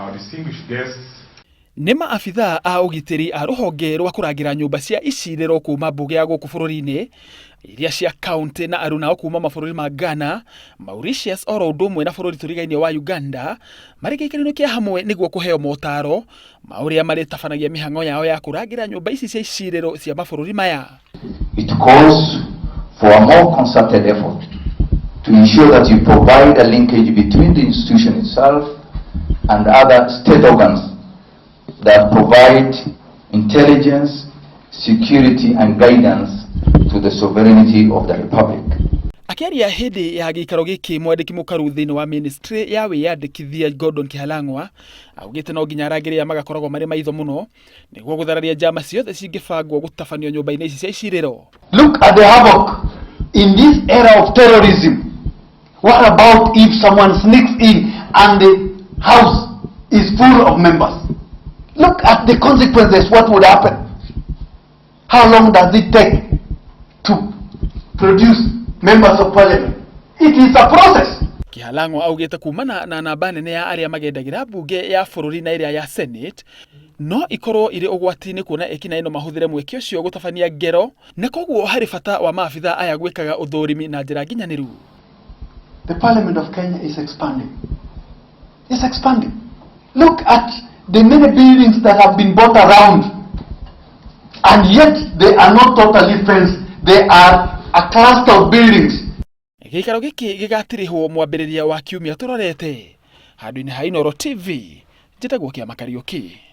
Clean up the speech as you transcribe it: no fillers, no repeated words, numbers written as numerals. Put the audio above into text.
Our distinguished guests, Nĩ maabithaa a ũgitĩri a rũhonge rwa kũrangĩra nyũmba cia icirĩro kuma mbunge ya gũkũ bũrũri-inĩ iria cia kaunti na arunao kuma mabũrũri ma Ghana, Mauritius oro ũndũ ũmwe na bũrũri tũrigainie wa Uganda marĩ gĩikaro-inĩ kĩa hamwe nĩguo kũheo motaro ma ũrĩa marĩtabanagia mĩhang'o yao ya kũrangĩra nyũmba ici cia icirĩro cia mabũrũri maya. It calls for a more concerted effort to ensure that you provide a linkage between the institution itself and other state organs that provide intelligence, security and guidance to the sovereignty of the Republic. Akĩaria hĩndĩ ya gĩikaro gĩkĩ, mwandĩki mũkaru thĩinĩ wa ministry ya wĩyandĩkithia Gordon Kĩhalang'wa augĩte no nginya arangĩri aya magakoragwo marĩ maitho mũno nĩguo gũthararia njama ciothe cingĩbangwo gũtabanio nyũmba-inĩ ici cia icirĩro. Look at the havoc in this era of terrorism. What about if someone sneaks in and the house is full of members? Look at the consequences, what would happen? How long does it take to produce members of parliament? It is a process. Kĩhalang'wa augĩte kumana na namba nene ya arĩa magendagĩra mbunge ya bũrũri na ĩrĩa ya Senate no ikorwo irĩ ũgwati-inĩ kuona ekinaĩ no mahũthĩre mweke ũcio gũtabania ngero, na koguo harĩ bata wa maabithaa aya gwĩkaga ũthũrimi na njĩra nginyanĩru. The Parliament of Kenya is expanding. It's expanding. Look at the many buildings that have been bought around, and yet they are not totally fenced. They are a cluster of buildings. Gĩikaro gĩkĩ gĩgatirihwo mwambĩrĩria wa kiumia tũrorete. Handũ-inĩ ha Inooro TV, njĩtagwo Kĩama Kariũki.